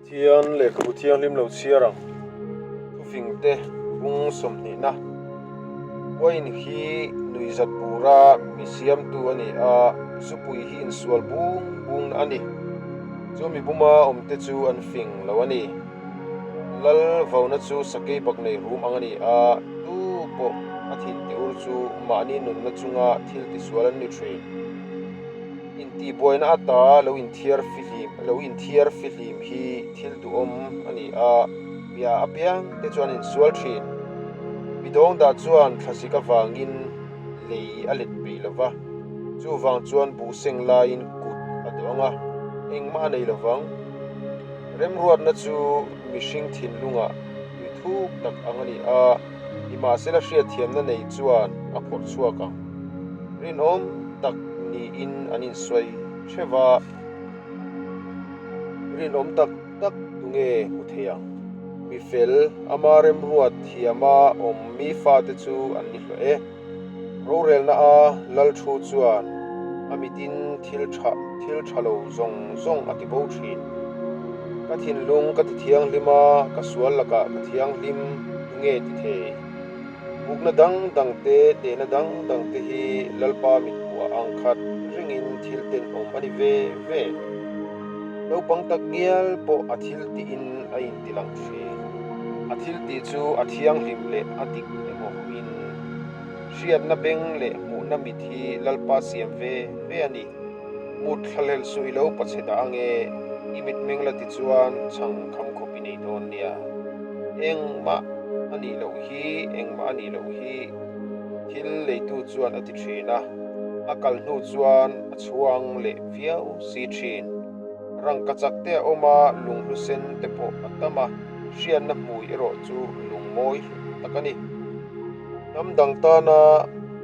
Pathian lehkhabu thianghlim lo chhiar ang thufingte bung sawmhnihna. Uain hi nuihzat bura mi siamtu a ni a, zupui hi insual bung bungna a ni. Chu mi buma awmte chu an fing lo a ni. Lal vauna chu sakei bak nei rum ang a ni a, tu pawh a thin ti ur chu mahni nunna chunga thil tisual an ni thin. Intihbuaina ata lo inthiar fihlim lo inthiar fihlim hi thil duhawm a ni a, mia apiang te chuan insual thin. Mi dawngdah chuan thlazik avangin lei a let peih lo va, chuvang chuan buh seng laiin kut a dawh ang a, engmah a nei lo vang. Remruatna chu mihring thinlungah tui thuk tak ang a ni a. Nimahsela hriatthiamna nei chuan a phawrh chhuak ang. Rinawm tak niin an insawi theuh a, rinawm tak tak tunge hmu thei ang? Mi fel, ama remruat thiama awm mi fate chu an ni hlawh e. Rorelna a lal thu chuan a mitin thil tha thil tha lo zawng zawng a ti bo thin. Ka thinlung ka ti thianghlim a, ka sual lakah ka thianghlim tunge ti thei? Bukna dang dang te, tehna dang dang te hi Lalpa mithmuhah ang khat ringin thil tenawm a ni ve ve. Naupang tak ngial pawh a thil tihin a intilang thin. A thil tih chu a thianghlim leh a dik emaw in hriatna beng leh hmuhna mit hi Lalpa siam ve ve a ni. Mut thlahlel suh i lo pachhe dah ange, i mitmeng la ti chuan chhang kham khawp i nei dawn nia. Engmah a nih loh hi, engmah a nih loh hi, thil leitu chuan a ti thin a, a kal hnu chuan a chhuang leh viau si thin. Rangka chak te a awm a, lunghlu sen te pawh a tam a, hriatna hmui erawh chu lungmawi hlut tak a ni. Hnam dang tana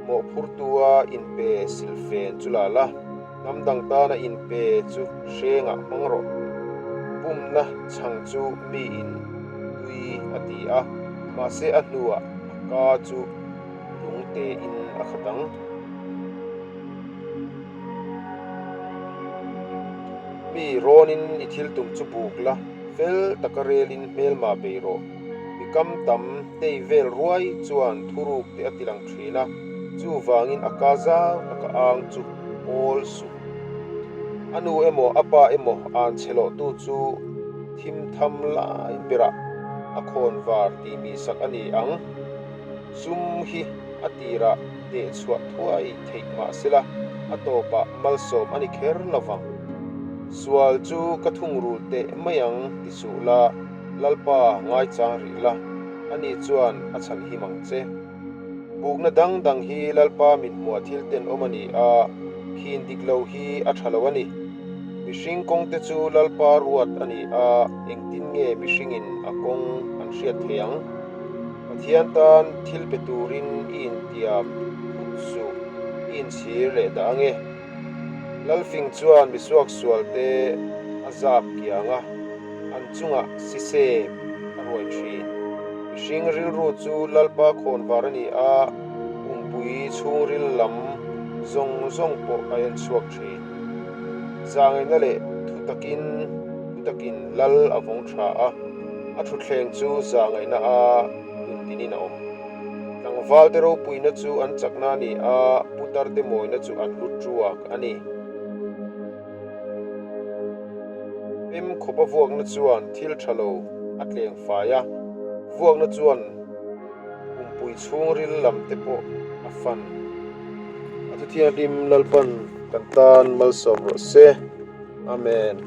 mawhphurtua inpe silfen chu la la, hnam dang tana inpe chu hrengah hmang rawh. Bumna chhang chu miin tui a ti a, mahse a hnuah a ka chu lungtein a khat ang. Mi rawnin i thil tum chu buk la, fel taka relin hmelma bei rawh. Mi kam tam tei vel ruai chuan thuruk te a ti lang thin a, chuvangin a ka zau taka ang chu awl suh. A nu emaw a pa emaw an chhe lawhtu chu thim tham lai berah a khawn var tih mi sak a ni ang. Sum hi a tirah teh chhuah thuai theih mah sela a tawpah malsawm a ni kher lo vang. Sual chu ka thungrul teh mai ang ti suh la, Lalpa ngaichang rih la, ani chuan a chhan him ang che. Bukna dang dang hi Lalpa mithmuah thil tenawm a ni a, khin dik lo hi a tha lo a ni. Mihring kawngte chu Lalpa ruat a ni a, engtin nge mihringin a kawng an hriat thei ang? Pathian tan thil pe turin i intiam thut suh, i inchhir leh dah ange. Lalfing chuan misuak sualte a zap kiang a, an chungah sisep a ruai thin. Mihring rilru chu Lalpa khawnvar a ni a, pumpui chhungril lam zawng zawng pawh a en chhuak thin. Zahngaihna leh thutakin thutakin Lal a vawng tha a. A thutthleng chu zahngaihna a tuntinin a awm. Tlangvalte ropuina chu an chakna a ni a, putarte mawina chu an lu tuak a ni. Pem khawpa vuakna chuan thil tha lo a tleng fai a, vuakna chuan pumpui chhungril lam te pawh a fan. A thuthianghlim Lalpan kan tan malsawm rawh se. Amen.